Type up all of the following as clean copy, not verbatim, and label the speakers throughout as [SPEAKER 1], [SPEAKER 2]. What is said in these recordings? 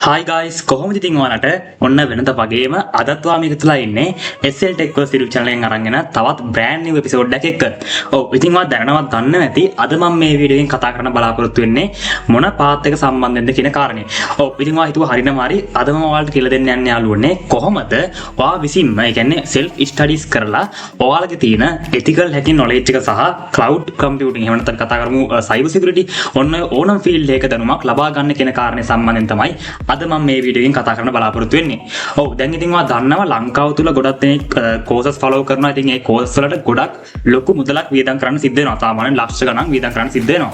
[SPEAKER 1] Hi guys, කොහොමද ඉතින් ඔයාලට? ඔන්න වෙනද වගේම අදත් ඔයා මේක තුලා ඉන්නේ SL Tech World YouTube channel එකෙන් අරන් එන තවත් බ්‍රෑන්ඩ් නිව් එපිසෝඩ් එකක් එක්ක. ඔව්, ඉතින් ඔයා දැනනවත් දන්නේ නැති අද මම මේ වීඩියෝ එකෙන් කතා කරන්න බලාපොරොත්තු වෙන්නේ මොන පාත් එක සම්බන්ධයෙන්ද කියන කාරණේ. ඔව්, ඉතින් ඔයා හිතුවා හරිනම හරි. අද මම ඔයාලට කියලා දෙන්න යන්නේ යාළුවනේ, කොහොමද ඔයා විසින්ම, ඒ කියන්නේ සෙල්ෆ් ස්ටඩීස් කරලා ඔයාලගේ තියෙන එතිකල් හැකින් නොලෙජ් එක සහ ක්ලවුඩ් කම්පියුටිං, එහෙම නැත්නම් කතා කරමු සයිබර් සිකියුරිටි, ඔන්න ඔය ඕනම ෆීල්ඩ් එකක දැනුමක් ලබා ගන්න කියන කාරණේ සම්බන්ධයෙන් තමයි අද මම මේ වීඩියෝ එකෙන් කතා කරන්න බලාපොරොත්තු වෙන්නේ. ඔව්, දැන් ඉතින් ඔයා දන්නවා ලංකාව තුල ගොඩක් දෙනෙක් කෝසස් ෆලෝ කරනවා. ඉතින් ඒ කෝසස් වලට ගොඩක් ලොකු මුදලක් වියදම් කරන්න සිද්ධ වෙනවා. සාමාන්‍යයෙන් ලක්ෂ ගණන් වියදම් කරන්න සිද්ධ වෙනවා.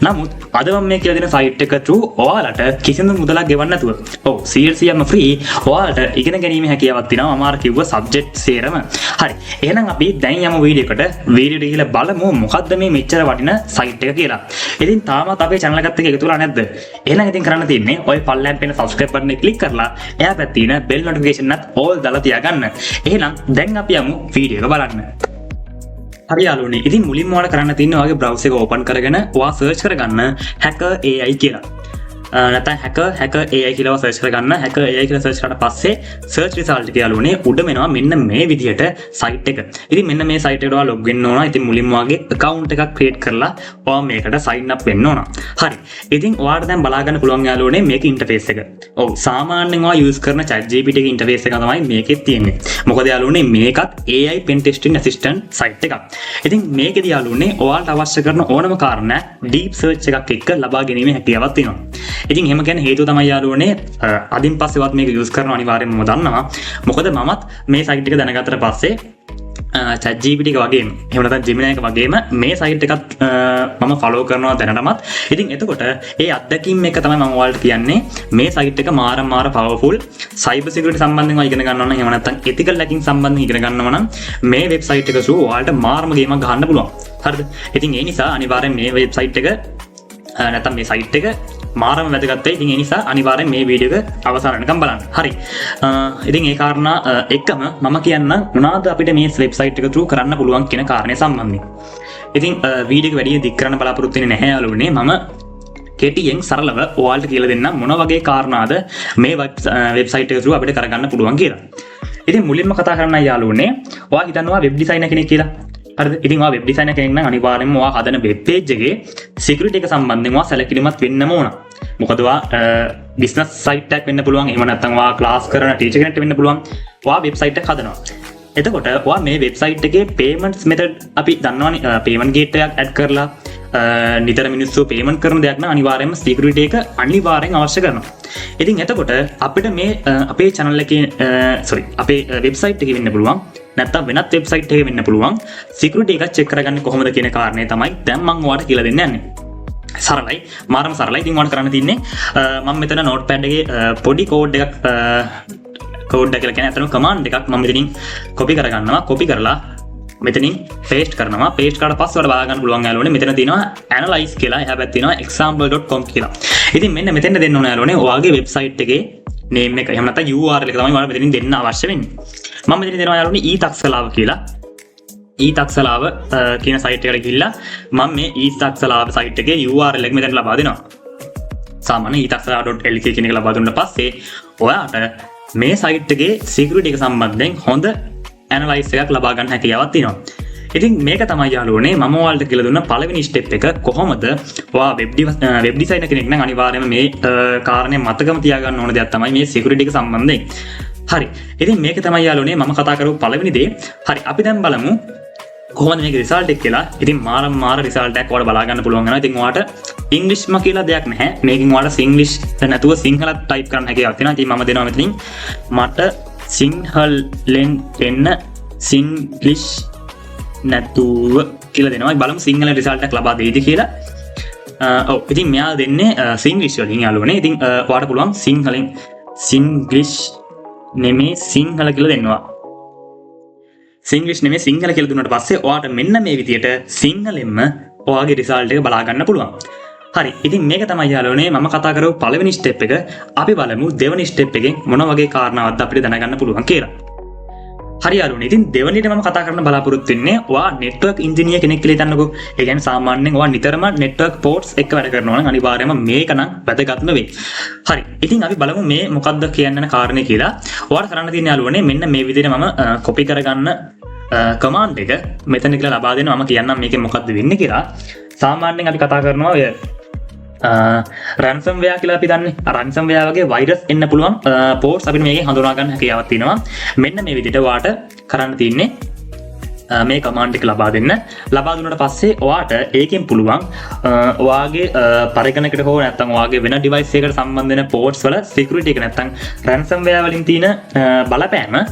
[SPEAKER 1] නමුත් අද මම මේ කියලා දෙන සයිට් එක through ඔයාලට කිසිදු මුදලක් ගෙවන්න නැතුව, ඔව්, 100%ක්ම ෆ්‍රී ඔයාලට ඉගෙන ගැනීමේ හැකියාවක් තියෙනවා මම අර කිව්ව සබ්ජෙක්ට් සේරම. හරි. එහෙනම් අපි දැන් යමු වීඩියෝ එකට. වීඩියෝ එකට ගිහලා බලමු මොකද්ද මේ මෙච්චර වටින සයිට් එක කියලා. ඉතින් තාමත් අපේ channel එකත් එක්ක එකතු වෙලා නැද්ද? එහෙනම් ඉතින් කරන්න තියෙන්නේ ඔය පල්ලෙන් පෙන subscribe button එක ක්ලික් කරලා එහා පැත්තේ තියෙන bell notification එකත් all දාලා තියාගන්න. එහෙනම් දැන් අපි යමු වීඩියෝ එක බලන්න. හරි යාළුවනේ. ඉතින් මුලින්ම ඔයාලා කරන්න තියෙන්නේ ඔයාගේ බ්‍රවුසර් එක ඕපන් කරගෙන ඔයා සර්ච් කරගන්න Hacker AI කියලා. නැත්නම් hacker hacker AI කියලා සර්ච් කරගන්න. Hacker AI කියලා සර්ච් කරාට පස්සේ සර්ච් රිසල්ට් එක යාළුවනේ උඩම එනවා මෙන්න මේ විදිහට සයිට් එක. ඉතින් මෙන්න මේ සයිට් එකට ඔයා ලොග් වෙන්න ඕන. ඉතින් මුලින්ම ඔයාගේ account එකක් ක්‍රියේට් කරලා ඔයා මේකට සයින් අප් වෙන්න ඕන. හරි. ඉතින් ඔයාට දැන් බලා ගන්න පුළුවන් යාළුවනේ මේකේ ඉන්ටර්ෆේස් එක. ඔව්, සාමාන්‍යයෙන් ඔයා යූස් කරන ChatGPT එකේ ඉන්ටර්ෆේස් එක තමයි මේකෙත් තියෙන්නේ. මොකද යාළුවනේ මේකත් AI pen testing assistant site එකක්. ඉතින් මේකෙදි යාළුවනේ ඔයාලට අවශ්‍ය කරන ඕනම කාරණයක් ඩීප් සර්ච් එකක් එක්ක ලබා ගැනීමේ හැකියාවක් තියෙනවා. ඉතින් එහෙම කියන්නේ හේතුව තමයි යාළුවනේ අදින් පස්සේවත් මේක යූස් කරනවා අනිවාර්යෙන්ම මම දන්නවා. මොකද මමත් මේ සයිට් එක දැනගත්තට පස්සේ ChatGPT එක වගේම, එහෙම නැත්නම් Gemini එක වගේම මේ සයිට් එකත් මම ෆලෝ කරනවා දැනටමත්. ඉතින් එතකොට ඒ අත්දැකීම් එක තමයි මම ඔයාලට කියන්නේ මේ සයිට් එක මාර මාර පවර්ෆුල්. සයිබර් සිකියුරිටි සම්බන්ධයෙන් ඔයා ඉගෙන ගන්නවා නම්, එහෙම නැත්නම් එතිකල් හැකින් සම්බන්ධයෙන් ඉගෙන ගන්නවා නම්, මේ වෙබ්සයිට් එක through ඔයාලට මාරම ගේමක් ගහන්න පුළුවන්. හරිද? ඉතින් ඒ නිසා අනිවාර්යෙන් මේ වෙබ්සයිට් එක නැත්නම් මේ සයිට් එක මාරම වැදගත් වෙයි. ඉතින් ඒ නිසා අනිවාර්යෙන් මේ වීඩියෝ එක අවසාන වෙනකම් බලන්න. හරි. ඉතින් ඒ කාරණා එක්කම මම කියන්න මොනවාද අපිට මේ වෙබ්සයිට් එක through කරන්න පුළුවන් කියන කාරණය සම්බන්ධයෙන්. ඉතින් වීඩියෝ එක වැඩි දික් කරන්න බලාපොරොත්තු වෙන්නේ නැහැ යාළුවනේ. මම කෙටියෙන් සරලව ඔයාලට කියලා දෙන්නම් මොන වගේ කාරණාද මේ වෙබ්සයිට් එක through අපිට කරගන්න පුළුවන් කියලා. ඉතින් මුලින්ම කතා කරන්න යාළුවනේ, ඔයා හිතනවා වෙබ් ඩිසයිනර් කෙනෙක් කියලා. හරිද? ඉතින් ඔයා වෙබ් ඩිසයිනර් කෙනෙක් නම් අනිවාර්යෙන්ම ඔයා හදන වෙබ් පේජ් එකේ සිකියුරිටි එක සම්බන්ධයෙන් ඔයා සැලකිලිමත් වෙන්නම ඕන. මොකද ඔයා බිස්නස් සයිට් එකක් වෙන්න පුළුවන්, එහෙම නැත්නම් ඔයා ක්ලාස් කරන ටීචර් කෙනෙක්ට වෙන්න පුළුවන්. ඔයා වෙබ්සයිට් එකක් හදනවා. එතකොට ඔයා මේ වෙබ්සයිට් එකේ පේමන්ට්ස් මෙතඩ් අපි දන්නවනේ, පේමන්ට් ගේට් එකක් ඇඩ් කරලා නිතර මිනිස්සු පේමන්ට් කරන දෙයක් නම් අනිවාර්යයෙන්ම සිකියුරිටි එක අනිවාර්යෙන් අවශ්‍ය කරනවා. ඉතින් එතකොට අපිට මේ අපේ channel එකේ, සෝරි, අපේ වෙබ්සයිට් එකේ වෙන්න පුළුවන්, නැත්නම් වෙනත් වෙබ්සයිට් එකේ වෙන්න පුළුවන්, සිකියුරිටි එකක් චෙක් කරගන්නේ කොහොමද කියන කාරණේ තමයි දැන් මම ඔයාලට කියලා දෙන්න යන්නේ. සරලයි, මාරම සරලයි. ඉතින් ඔයාලට කරන්න තියෙන්නේ මම මෙතන නෝට්පෑඩ් එකේ පොඩි කෝඩ් එකක්, කෝඩ් එක කියලා කියන්නේ අතන කමාන්ඩ් එකක් මම මෙතනින් කොපි කරගන්නවා. කොපි කරලා මෙතනින් පේස්ට් කරනවා. පේස්ට් කරාට පස්සේ ඔයාලට බලා ගන්න පුළුවන් යාළුවනේ මෙතන තියෙනවා ඇනලයිස් කියලා, එහා පැත්තේ තියෙනවා example.com කියලා. ඉතින් මෙන්න මෙතෙන්ට දෙන්න ඕන යාළුවනේ ඔයාගේ වෙබ්සයිට් එකේ නේම් එක, එහෙම නැත්නම් URL එක තමයි ඔයාලා මෙතනින් දෙන්න අවශ්‍ය වෙන්නේ. මම මෙතනින් දෙනවා යාළුවනේ ඊ තක්සලාව කියලා. ඊ තක්සලාව කියන සයිට් එකට ගිහිල්ලා මම මේ ඊ තක්සලාව සයිට් එකේ URL එක මෙතන ලබා දෙනවා. සාමාන්‍ය ඊතක්සලාව.lk කියන එක ලබා දුන්න පස්සේ ඔයාට මේ සයිට් එකේ සිකියුරිටි එක සම්බන්ධයෙන් හොඳ ඇනලයිස් එකක් ලබා ගන්න හැකියාවක් තියෙනවා. ඉතින් මේක තමයි යාළුවනේ මම ඔයාලට කියලා දුන්න පළවෙනි ස්ටෙප් එක. කොහොමද ඔයා වෙබ් ඩිසයිනර් කෙනෙක් නම් අනිවාර්යයෙන්ම මේ කාරණේ මතකම තියාගන්න ඕන දෙයක් තමයි මේ සිකියුරිටි එක සම්බන්ධයෙන්. හරි. ඉතින් මේක තමයි යාළුවනේ මම කතා කරපු පළවෙනි දේ. හරි. අපි දැන් බලමු කොහොමද මේක රිසල්ට් එක කියලා. ඉතින් මාර මාර රිසල්ට් එකක් ඔයාලට බලා ගන්න පුළුවන් වෙනවා. ඉතින් ඔයාලට ඉංග්‍රීසිම කියලා දෙයක් නැහැ. මේකෙන් ඔයාලට සිංග්ලිෂ් නැතුව සිංහලත් ටයිප් කරන්න හැකියාවක් තියෙනවා. ඉතින් මම දෙනවා මෙතනින් මට සිංහලෙන් දෙන්න සිංග්ලිෂ් නැතුව කියලා දෙනවා. අපි බලමු සිංහල රිසල්ට් එකක් ලබා දෙයිද කියලා. ඔව්, ඉතින් මෙයා දෙන්නේ සිංග්ලිෂ් වලින් යාළුවනේ. ඉතින් ඔයාලට පුළුවන් සිංහලෙන්, සිංග්ලිෂ් නෙමේ සිංහල කියලා දෙන්නවා. සිංග්ලිෂ් නෙමේ සිංහල කියලා දුන්නාට පස්සේ ඔයාට මෙන්න මේ විදියට සිංහලෙන්ම ඔයාගේ රිසල්ට් එක බලා ගන්න පුළුවන්. හරි. ඉතින් මේක තමයි යාළුවනේ මම කතා කරපු පළවෙනි ස්ටෙප් එක. අපි බලමු දෙවෙනි ස්ටෙප් එකෙන් මොන වගේ කාරණාවක්ද අපිට දැනගන්න පුළුවන් කියලා. හරි යාළුවනේ, ඉතින් දෙවනියට මම කතා කරන්න බලාපොරොත්තු වෙන්නේ ඔයා නෙට්වර්ක් ඉංජිනේර් කෙනෙක් කියලා හිතන්නකෝ. ඒ කියන්නේ සාමාන්‍යයෙන් ඔයා නිතරම නෙට්වර්ක් පෝට්ස් එක්ක වැඩ කරනවා නම් අනිවාර්යයෙන්ම මේක නම් වැදගත්ම වෙයි. හරි. ඉතින් අපි බලමු මේ මොකද්ද කියන්න යන කාරණේ කියලා. ඔයාලට කරන්න තියෙන යාළුවනේ, මෙන්න මේ විදිහට මම කොපි කරගන්න කමාන්ඩ් එක මෙතන කියලා ලබා දෙනවා. මම කියන්නම් මේකෙන් මොකද්ද වෙන්නේ කියලා. සාමාන්‍යයෙන් අපි කතා කරනවා ඔය රැන්සම්වෙයාර් කියලා අපි දන්නේ. රැන්සම්වෙයාර් වගේ වෛරස් එන්න පුළුවන් පෝට්ස් අපිට මේකෙන් හඳුනා ගන්න හැකියාවක් තියෙනවා. මෙන්න මේ විදිහට ඔයාට කරන්න තියෙන්නේ මේ කමාන්ඩ් එක ලබා දෙන්න. ලබා දුන්නට පස්සේ ඔයාට ඒකෙන් පුළුවන් ඔයාගේ පරිගණකට හෝ නැත්නම් ඔයාගේ වෙන ඩිවයිස් එකකට සම්බන්ධ වෙන පෝට්ස් වල සිකියුරිටි එක නැත්නම් රැන්සම්වෙයාර් වලින් තියෙන බලපෑම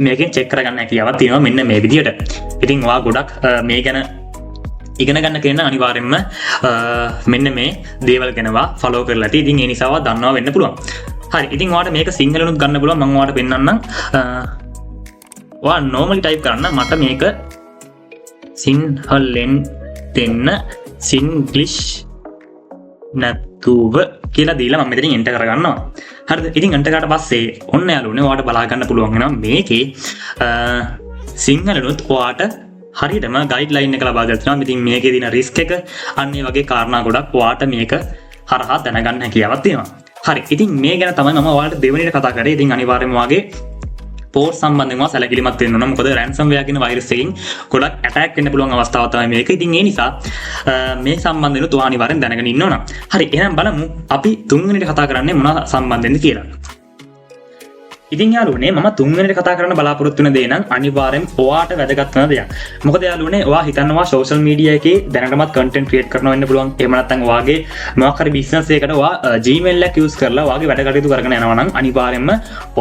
[SPEAKER 1] මේකෙන් චෙක් කරගන්න හැකියාවක් තියෙනවා මෙන්න මේ විදිහට. ඉතින් ඔයා ගොඩක් මේ ගැන ඉගෙන ගන්න කෙනා අනිවාර්යෙන්ම මෙන්න මේ දේවල් ගැන ෆලෝ කරලා ඇති. ඉතින් ඒ නිසා ඔයා දන්නවා වෙන්න පුළුවන්. හරි. ඉතින් ඔයාට මේක සිංහලෙනුත් ගන්න පුළුවන්. මම ඔයාට පෙන්නන්නම්. ඔයා නෝමලි ටයිප් කරන්න, මට මේක සිංහලෙන් දෙන්න, සිංග්ලිෂ් නැතුව කියලා දීලා මම මෙතනින් එන්ටර් කරගන්නවා. හරිද? ඉතින් එන්ටර් කරාට පස්සේ ඔන්න යාළුවනේ, ඔයාට බලා ගන්න පුළුවන් වෙනවා මේකේ සිංහලෙනුත් ඔයාට හරියටම ගයිඩ්ලයින් එක ලබා දෙලා තියෙනවා. ඉතින් මේකේ තියෙන රිස්ක් එක, අන්න ඒ වගේ කාරණා ගොඩක් ඔයාට මේක හරහා දැනගන්න හැකියාවක් තියෙනවා. හරි. ඉතින් මේ ගැන තමයි මම ඔයාලට දෙවෙනිට කතා කරේ. ඉතින් අනිවාර්යයෙන්ම ඔයාගේ පෝට් සම්බන්ධයෙන් ඔයා සැලකිලිමත් වෙන්න ඕන. මොකද රැන්සම්වෙයාර් කියන වෛරස් එකකින් ගොඩක් ඇටැක් වෙන්න පුළුවන් අවස්ථාවක් තමයි මේක. ඉතින් ඒ නිසා මේ සම්බන්ධයෙන් ඔයා අනිවාර්යෙන් දැනගෙන ඉන්න ඕන. හරි. එහෙනම් බලමු අපි තුන්වෙනිට කතා කරන්නේ මොන සම්බන්ධයෙන්ද කියලා. ඉතින් යාළුවනේ, මම තුන්වෙනිට කතා කරන්න බලාපොරොත්තු වෙන දේ නම් අනිවාර්යෙන් ඔයාට වැදගත් වෙන දෙයක්. මොකද යාළුවනේ, ඔයා හිතනවා සෝෂල් මීඩියා එකේ දැනටමත් කන්ටෙන්ට් ක්‍රියේට් කරනවා වෙන්න පුළුවන්. එහෙම නැත්නම් ඔයාගේ මොකක් හරි බිස්නස් එකකට ඔයා Gmail එකක් යූස් කරලා ඔයාගේ වැඩ කටයුතු කරගෙන යනවා නම් අනිවාර්යෙන්ම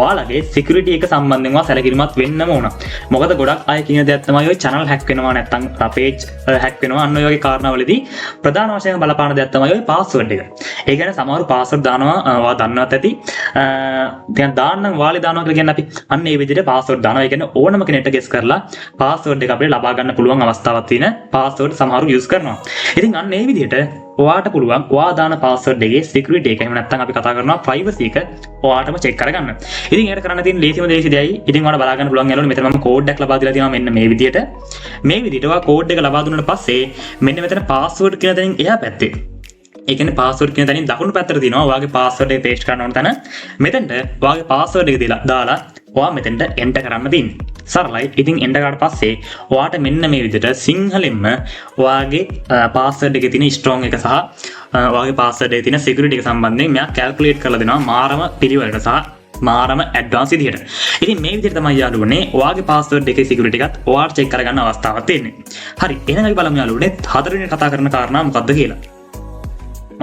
[SPEAKER 1] ඔයාලගේ සිකියුරිටි එක සම්බන්ධයෙන් ඔයා සැලකිලිමත් වෙන්නම ඕන. මොකද ගොඩක් අය කියන දෙයක් තමයි ඔය channel hack වෙනවා, නැත්නම් page hack වෙනවා. අන්න ඔය වගේ කාරණාවලදී ප්‍රධාන වශයෙන් බලපාන දෙයක් තමයි ඔය පාස්වර්ඩ් එක. ඒ කියන්නේ සමහරු පාස්වර්ඩ් දානවා, ඔයා දන්නවත් ඇති. දැන් දාන්නම් වාලේ දානවා කියලා කියන්නේ අපි අන්න ඒ විදිහට පාස්වර්ඩ් දානවා. ඒ කියන්නේ ඕනම කෙනෙක්ට ගෙස් කරලා පාස්වර්ඩ් එක අපිට ලබා ගන්න පුළුවන් අවස්ථාවක් තියෙන පාස්වර්ඩ් සමහරු යූස් කරනවා. ඉතින් අන්න ඒ විදිහට ඔයාට පුළුවන් ඔයා දාන පාස්වර්ඩ් එකේ සිකියුරිටි එක, එහෙම නැත්නම් අපි කතා කරනවා ප්‍රයිවසි එක ඔයාටම චෙක් කරගන්න. ඉතින් ඒකට කරන්න තියෙන ලේසිම ලේසි දෙයයි. ඉතින් ඔයාලා බලා ගන්න පුළුවන් යාළුවනේ, මෙතන මම කෝඩ් එකක් ලබා දීලා තියෙනවා මෙන්න මේ විදිහට. මේ විදිහට ඔයා කෝඩ් එක ලබා දුන්නාට පස්සේ මෙන්න මෙතන පාස්වර්ඩ් කියන තැනින් එහා පැත්තේ, ඒ කියන්නේ පාස්වර්ඩ් කියන තැනින් දකුණු පැත්තට තියෙනවා ඔයාගේ පාස්වර්ඩ් එක පේස්ට් කරන්න ඕන තැන. මෙතෙන්ට ඔයාගේ පාස්වර්ඩ් එක දීලා දාලා ඔයා මෙතෙන්ට එන්ටර් කරන්න තියෙන්නේ. සරලයි. ඉතින් එන්ටර් කරාට පස්සේ ඔයාට මෙන්න මේ විදිහට සිංහලෙන්ම ඔයාගේ පාස්වර්ඩ් එකේ තියෙන ස්ට්‍රෝං එක සහ ඔයාගේ පාස්වර්ඩ් එකේ තියෙන සිකියුරිටි එක සම්බන්ධයෙන් මෙයා කැල්කියුලේට් කරලා දෙනවා මාරම පිළිවෙලට සහ මාරම ඇඩ්වාන්ස් විදිහට. ඉතින් මේ විදිහට තමයි යාළුවනේ, ඔයාගේ පාස්වර්ඩ් එකේ සිකියුරිටි එකත් ඔයාට චෙක් කරගන්න අවස්ථාවක් තියෙන්නේ. හරි. එහෙනම් අපි බලමු යාළුවනේ, හතරවෙනි කතා කරන කාරණා මොකක්ද කියලා.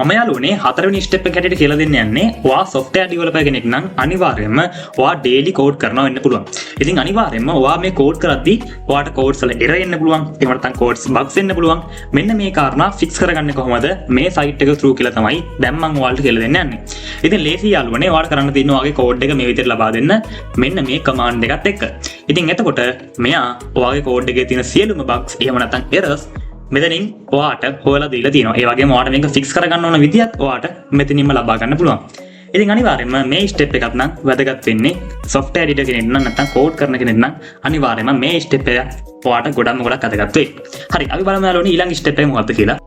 [SPEAKER 1] මම යාළුවනේ, හතරවෙනි ස්ටෙප් එක හැටියට කියලා දෙන්න යන්නේ ඔයා සොෆ්ට්වෙයාර් ඩෙවලොපර් කෙනෙක් නම් අනිවාර්යයෙන්ම ඔයා ඩේලි කෝඩ් කරනවා වෙන්න පුළුවන්. ඉතින් අනිවාර්යයෙන්ම ඔයා මේ කෝඩ් කරද්දී ඔයාට කෝඩ්ස් වල එරර් එන්න පුළුවන්. එහෙම නැත්නම් කෝඩ්ස් බග්ස් එන්න පුළුවන්. මෙන්න මේ කාරණා ෆික්ස් කරගන්නේ කොහොමද මේ සයිට් එක ත්‍රූ කියලා තමයි දැන් මම ඔයාලට කියලා දෙන්න යන්නේ. ඉතින් ලේසි යාළුවනේ, ඔයාලට කරන්න තියෙන්නේ ඔයාගේ කෝඩ් එක මේ විදිහට ලබා දෙන්න මෙන්න මේ කමාන්ඩ් එකත් එක්ක. ඉතින් එතකොට මෙයා ඔයාගේ කෝඩ් එකේ තියෙන සියලුම බග්ස්, එහෙම නැත්නම් එරර්ස් මෙතනින් ඔයාට හොයලා දීලා තියෙනවා. ඒ වගේම ඔයාට මේක ෆික්ස් කරගන්න ඕන විදියත් ඔයාට මෙතනින්ම ලබා ගන්න පුළුවන්. ඉතින් අනිවාර්යයෙන්ම මේ ස්ටෙප් එකත් නම් වැදගත් වෙන්නේ සොෆ්ට්වෙයාර් එඩිටර් කෙනෙක් නම්, නැත්නම් කෝඩ් කරන කෙනෙක් නම් අනිවාර්යයෙන්ම මේ ස්ටෙප් එක ඔයාට ගොඩක්ම ගොඩක් වැදගත් වෙයි. හරි, අපි බලමු යාළුවනේ, ඊළඟ ස්ටෙප් එක මොකක්ද කියලා.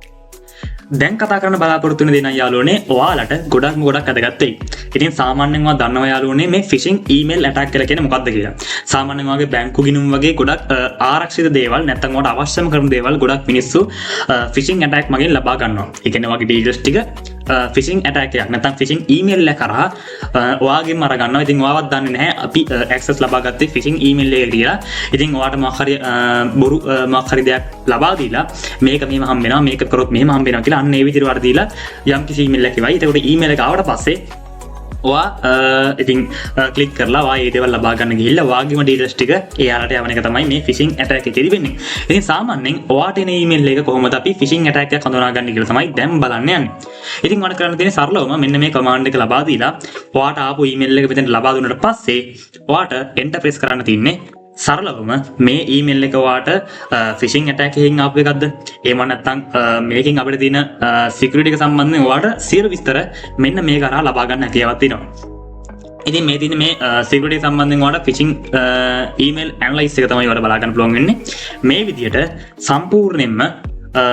[SPEAKER 1] දැන් කතා කරන්න බලාපොරොත්තු වෙන දේ නම් යාළුවනේ, ඔයාලට ගොඩක්ම ගොඩක් වැදගත් වෙයි. ඉතින් සාමාන්‍යයෙන් ඔයා දන්නවා යාළුවනේ, මේ ෆිෂිං ඊමේල් ඇටැක් කියලා කියන්නේ මොකක්ද කියලා. සාමාන්‍යයෙන් ඔයාගේ බැංකු ගිණුම් වගේ ගොඩක් ආරක්ෂිත දේවල්, නැත්නම් ඔයාට අවශ්‍යම කරන දේවල් ගොඩක් මිනිස්සු ෆිෂිං ඇටැක් මගින් ලබා ගන්නවා. ඒ කියන්නේ ඔයාගේ ඩීටේල්ස් ටික ෆිෂිං ඇටැක් එකක් නැත්නම් ෆිෂිං ඊමේල් එක කරා ඔයාගෙන් අර ගන්නවා. ඉතින් ඔයාවත් දන්නේ නැහැ අපි ඇක්සස් ලබා ගත්තේ ෆිෂිං ඊමේල් එක කියලා. ඉතින් ඔයාට මොකක් හරි බොරු මොකක් හරි දෙයක් ලබා දීලා මේක මෙහෙම හම්බ වෙනවා, මේක කරොත් මෙහෙම හම්බ වෙනවා කියලා අන්න ඒ විදිහට ඔයාට දීලා යම් කිසි ඊමේල් එකක් එවයි. එතකොට ඊමේල් එක ආවට පස්සේ ඔයා ඉතින් ක්ලික් කරලා ඔයා ඒ දේවල් ලබා ගන්න ගිහිල්ලා ඔයාගේම ඩීටේල්ස් ටික එයාලට යවන එක තමයි මේ ෆිෂිං ඇටැක් එකේදී වෙන්නේ. ඉතින් සාමාන්‍යයෙන් ඔයාට එන ඊමේල් එක කොහොමද අපි ෆිෂිං ඇටැක් එකක් හඳුනාගන්නේ කියලා තමයි දැන් බලන්න යන්නේ. ඉතින් ඔයාලට කරන්න තියෙන්නේ සරලවම මෙන්න මේ කමාන්ඩ් එක ලබා දීලා ඔයාට ආපු ඊමේල් එක මෙතෙන්ට ලබා දුන්නාට පස්සේ ඔයාට එන්ටර් ප්‍රෙස් කරන්න තියෙන්නේ. සරලවම මේ ඊමේල් එක ඔයාට ෆිෂිං ඇටැක් එකකින් ආපු එකක්ද, එහෙම නැත්නම් මේකෙන් අපිට තියෙන සිකියුරිටි එක සම්බන්ධයෙන් ඔයාට සියලු විස්තර මෙන්න මේක හරහා ලබා ගන්න හැකියාවක් තියෙනවා. ඉතින් මේ තියෙන්නේ මේ සිකියුරිටි සම්බන්ධයෙන් ඔයාලට ෆිෂිං ඊමේල් ඇනලයිස් එක තමයි ඔයාලට බලා ගන්න පුළුවන් වෙන්නේ. මේ විදිහට සම්පූර්ණයෙන්ම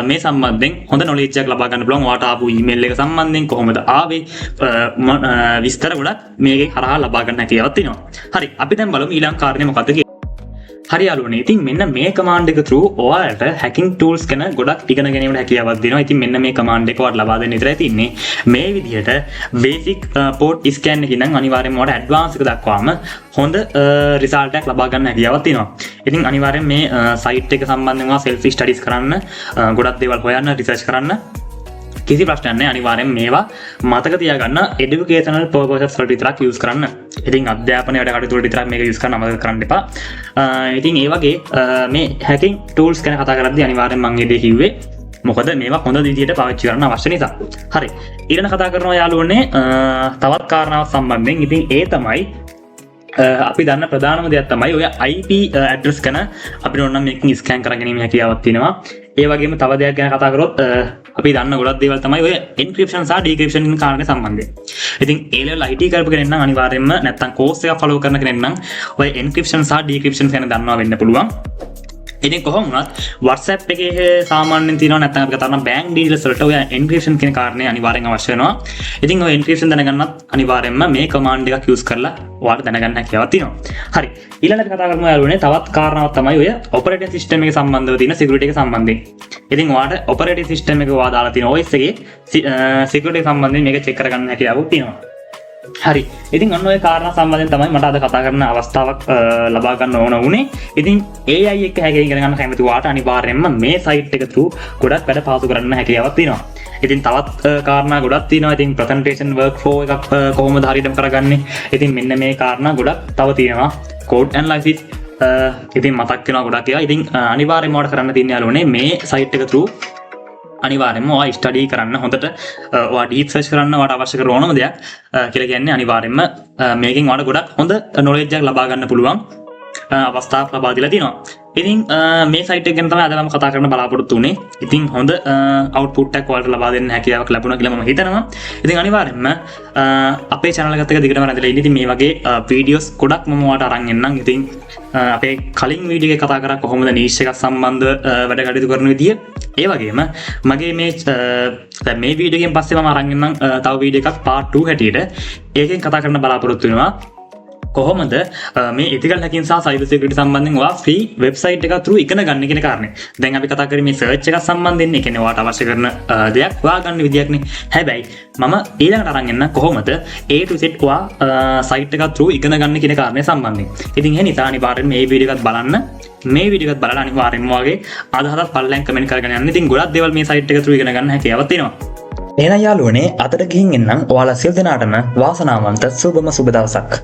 [SPEAKER 1] මේ සම්බන්ධයෙන් හොඳ නොලෙජ් එකක් ලබා ගන්න පුළුවන්. ඔයාට ආපු ඊමේල් එක සම්බන්ධයෙන් කොහොමද ආවේ විස්තර ගොඩක් මේකේ හරහා ලබා ගන්න හැකියාවක් තියෙනවා. හරි, අපි දැන් බලමු ඊළඟ කාරණේ මොකද්ද කියලා. හරි යාළුවනේ, ඉතින් මෙන්න මේ කමාන්ඩ් එක through ඔයාලට හැකින් ටූල්ස් ගැන ගොඩක් ඉගෙන ගැනීමට හැකියාවක් දෙනවා. ඉතින් මෙන්න මේ කමාන්ඩ් එක ඔයාලට ලබා දෙන්න විතරයි තින්නේ. මේ විදිහට බේසික් පෝට් ස්කෑන් එකකින් නම් අනිවාර්යෙන්ම ඔයාලට ඇඩ්වාන්ස් එක දක්වාම හොඳ රිසල්ට් එකක් ලබා ගන්න හැකියාවක් තියෙනවා. ඉතින් අනිවාර්යෙන් මේ සයිට් එක සම්බන්ධයෙන් ඔයා සෙල්ෆ් ස්ටඩීස් කරන්න, ගොඩක් දේවල් හොයන්න, රිසර්ච් කරන්න කිසි ප්‍රශ්නයක් නැහැ. අනිවාර්යෙන් මේවා මතක තියාගන්න, එඩියුකේෂනල් පර්පසස් වලට විතරක් යූස් කරන්න. ඉතින් අධ්‍යාපන වැඩ කටයුතු වලට විතරක් මේක යූස් කරන්න අමතක කරන්න එපා. ඉතින් ඒ වගේ මේ හැකින් ටූල්ස් ගැන කතා කරද්දී අනිවාර්යෙන් මම ඒ දේ කිව්වේ. මොකද මේවා හොඳ විදිහට පාවිච්චි කරන්න අවශ්‍ය නිසා. හරි. ඊළඟ කතා කරනවා යාළුවනේ තවත් කාරණාවක් සම්බන්ධයෙන්. ඉතින් ඒ තමයි අපි දන්න ප්‍රධානම දෙයක් තමයි ඔය IP address ගැන අපිට ඕන නම් මේකෙන් ස්කෑන් කරගෙන ගැනීම හැකියාවක් තියෙනවා. ඒ වගේම තව දෙයක් ගැන කතා කරොත් අපි දන්න ගොඩක් දේවල් තමයි ඔය එන්ක්‍රිප්ෂන් සහ ඩික්‍රිප්ෂන් කියන කාරණේ සම්බන්ධයෙන්. ඉතින් ඒ ලෙවල් IT කරපු කෙනෙක් නම් අනිවාර්යයෙන්ම, නැත්තම් කෝස් එකක් ෆලෝ කරන කෙනෙක් නම් ඔය එන්ක්‍රිප්ෂන් සහ ඩික්‍රිප්ෂන් ගැන දන්නවා වෙන්න පුළුවන්. ඉතින් කොහොම වුණත් WhatsApp එකේ සාමාන්‍යයෙන් තියෙනවා, නැත්නම් අපි කතා කරන බැංක් ඩීටේල්ස් වලට ඔය එන්ක්‍රිප්ෂන් කියන කාරණේ අනිවාර්යෙන් අවශ්‍ය වෙනවා. ඉතින් ඔය එන්ක්‍රිප්ෂන් දැනගන්නත් අනිවාර්යෙන්ම මේ කමාන්ඩ් එකක් යූස් කරලා ඔයාලට දැනගන්න හැකියාවක් තියෙනවා. හරි. ඊළඟට කතා කරමු යාළුවනේ තවත් කාරණාවක් තමයි ඔය ඔපරේටින් සිස්ටම් එක සම්බන්ධව තියෙන සිකියුරිටි එක සම්බන්ධයෙන්. ඉතින් ඔයාලට ඔපරේටින් සිස්ටම් එක ඔයා දාලා තියෙන OS එකේ සිකියුරිටි සම්බන්ධයෙන් මේක චෙක් කරගන්න හැකියාවක් තියෙනවා. හරි, ඉතින් ඔන්න ඔය කාරණා සම්බන්ධයෙන් තමයි මට අද කතා කරන අවස්ථාවක් ලබා ගන්න ඕන වුණේ. ඉතින් AI එක්ක හැකින් ඉගෙන ගන්න කැමති ඔයාට අනිවාර්යයෙන්ම මේ සයිට් එක through ගොඩක් වැඩ පහසු කරන්න හැකියාවක් තියෙනවා. ඉතින් තවත් කාරණා ගොඩක් තියෙනවා. ඉතින් ප්‍රසන්ටේෂන් වර්ක් ෆ්ලෝ එකක් කොහොමද හරියටම කරගන්නේ? ඉතින් මෙන්න මේ කාරණා ගොඩක් තව තියෙනවා. කෝඩ් ඇනලයිසිස් ඉතින් මතක් වෙනවා ගොඩක් ඒවා. ඉතින් අනිවාර්යයෙන්ම ඔයාලට කරන්න තියෙන යාළුවනේ මේ සයිට් එක through අනිවාර්යයෙන්ම ඔයා ස්ටඩි කරන්න, හොඳට ඔයා ඩීප් සර්ච් කරන්න ඔයාට අවශ්‍ය කරන ඕනම දෙයක් කියලා කියන්නේ අනිවාර්යයෙන්ම මේකෙන් ඔයාලට ගොඩක් හොඳ නොලෙජ් එකක් ලබා ගන්න පුළුවන් අවස්ථාවක් ලබා දීලා තිනවා. ඉතින් මේ සයිට් එක ගැන තමයි අද මම කතා කරන්න බලාපොරොත්තු වෙන්නේ. ඉතින් හොඳ අවුට්පුට් එකක් ඔයාලට ලබා දෙන්න හැකියාවක් ලැබුණා කියලා මම හිතනවා. ඉතින් අනිවාර්යයෙන්ම අපේ channel එකත් එක්ක දිගටම රැඳිලා ඉන්න. ඉතින් මේ වගේ වීඩියෝස් ගොඩක් මම ඔයාලට අරන් එන්නම්. ඉතින් අපේ කලින් වීඩියෝ එකේ කතා කරා කොහොමද නීෂ් එකක් සම්බන්ධ වැඩ කටයුතු කරන විදිය. ඒ වගේම මගේ මේ දැන් මේ වීඩියෝ එකෙන් පස්සේ මම අරන් එන්නම් තව වීඩියෝ එකක් පාර්ට් 2 හැටියට. ඒකෙන් කතා කරන්න බලාපොරොත්තු වෙනවා කොහොමද මේ එතිකල් හැකින් සහ සයිබර් සිකියුරිටි සම්බන්ධයෙන් ඔයා ෆ්‍රී වෙබ්සයිට් එකක් through ඉගෙන ගන්න කියන කාරණේ. දැන් අපි කතා කරේ මේ සර්ච් එකක් සම්බන්ධයෙන්, ඒ කියන්නේ ඔයාට අවශ්‍ය කරන දෙයක් හොයාගන්න විදියක්නේ. හැබැයි මම ඊළඟට අරන් එන්න කොහොමද A to Z ඔයා සයිට් එකක් through ඉගෙන ගන්න කියන කාරණේ සම්බන්ධයෙන්. ඉතින් ඒ නිසා අනිවාර්යෙන්ම මේ වීඩියෝ එකත් බලන්න. මේ වීඩියෝ එකත් බලලා අනිවාර්යෙන්ම ඔයාගේ අදහසත් පල්ලෙන් කමෙන්ට් කරගෙන යන්න. ඉතින් ගොඩක් දේවල් මේ සයිට් එක through ඉගෙන ගන්න හැකියාවක් තියෙනවා. එහෙනම් යාළුවනේ, අදට ගිහින් එන්නම්. ඔයාලා සියලු දෙනාටම වාසනාවන්ත සුබම සුබ දවසක්.